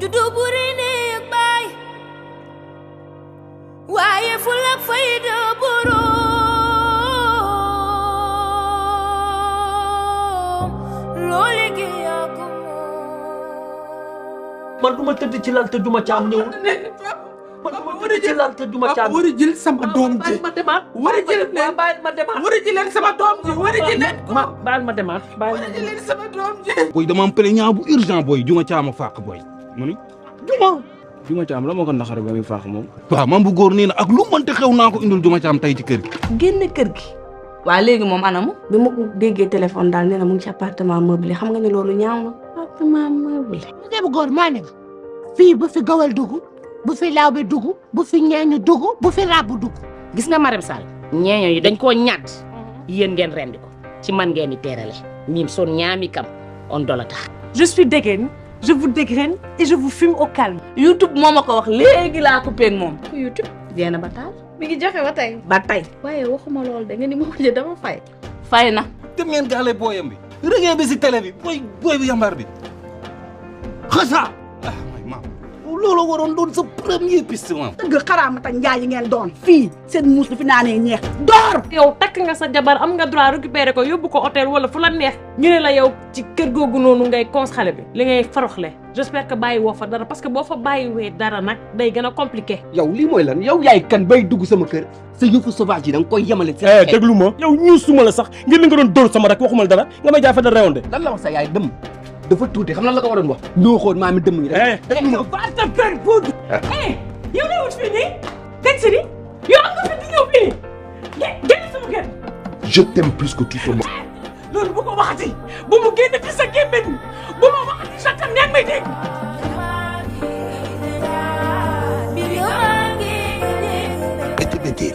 juddu buri néeg baay waaye fulla ak fayda boroom loo liggéey yaa ko moom. man du ma tëdd ci lal te duma caam ñëw. man du ma tëdd ci lal te duma caam. war a jël sama doom ji ma demaat. war a jël leen ma demaat. war a jël leen sama doom ji war a jël leen baal ma demaat war a jël leen sama doom ji. boy dama am plaignant bu urgent boy juma caama fàq boy mu ni juma caam la moo ko naxare ba muy fàq moom waaw man bu góor nee na ak lu mënte xew naa ko indul juma caam tey ci kër gi génn kër gi waa léegi moom anamu bi ma ko déggee téléphone daal nee na mu ngi ci appartement meublé xam nga ne loolu ñaaw na appartement meublé liggéey bu góor maa ne fii bu fi gawal dugg bu fi laaw bi dugg bu fi ñeeñu dugg bu fi ràbb dugg gis nga Marème Sall ñeeño yi dañ koo ñaat yéen ngeen rendi ko ci man ngeen di teerale mim son ñaami kam on dola tax je suis dégaine je vous dégraine et je vous fume au calme. YouTube moo ma ko wax léegi laa coupé ak moom. YouTube jeena ba taal. mi ngi joxe ba tey. ba tey. waaye waxuma loolu da nga ni ma wujje dama fay. fay na. dem ngeen gaale booyam bi rëggee bi si télé bi booy bi yambar bi xasa may maam loolu waroon doon sa premier piste maam dëgg xaraamata njaay yi ngeen doon fii seen muus du fi naanee ñeex door yow takk nga sa jabar am nga droit récupérer ko yóbbu ko hôtel wala fu la neex ñu ne la yow ci kër googu noonu ngay cons xale bi li ngay faroxle j'espère que bàyyi woo fa dara parce que boo fa bàyyiwee dara nag day gën a compliqué. yow lii mooy lan yow yaay kan bay dugg sama kër sa yëfu sauvage yi da nga koy yemale. déglu ma yow ñuusuma la sax ngir li nga doon dóor sama rek waxuma la dara nga may jaay fa da rewoon de. lan la wax sa yaay dëmm dafa tuuti xam lan la ko waroon wax. ndoo xool maa mi dëmm yi rek. déglu ma va te faire foutre. yow la wut fii nii teg si ni yow am nga fi di ñëw fii génn sama kër. je t'aime plus que tout au monde. loolu bu ko waxati bu mu génn fi sa gémmiñ bu ma waxati sa tam yaa ngi may dégg.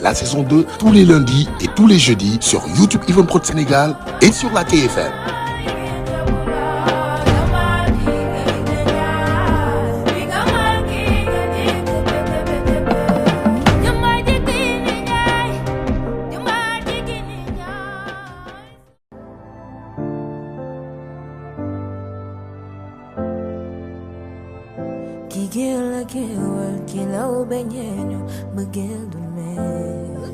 La saison 2, tous les lundis et tous les jeudis sur YouTube Yvonne Prod Sénégal et sur la TFM. Kigel la kewal kilaw beñeño bëggeel du mel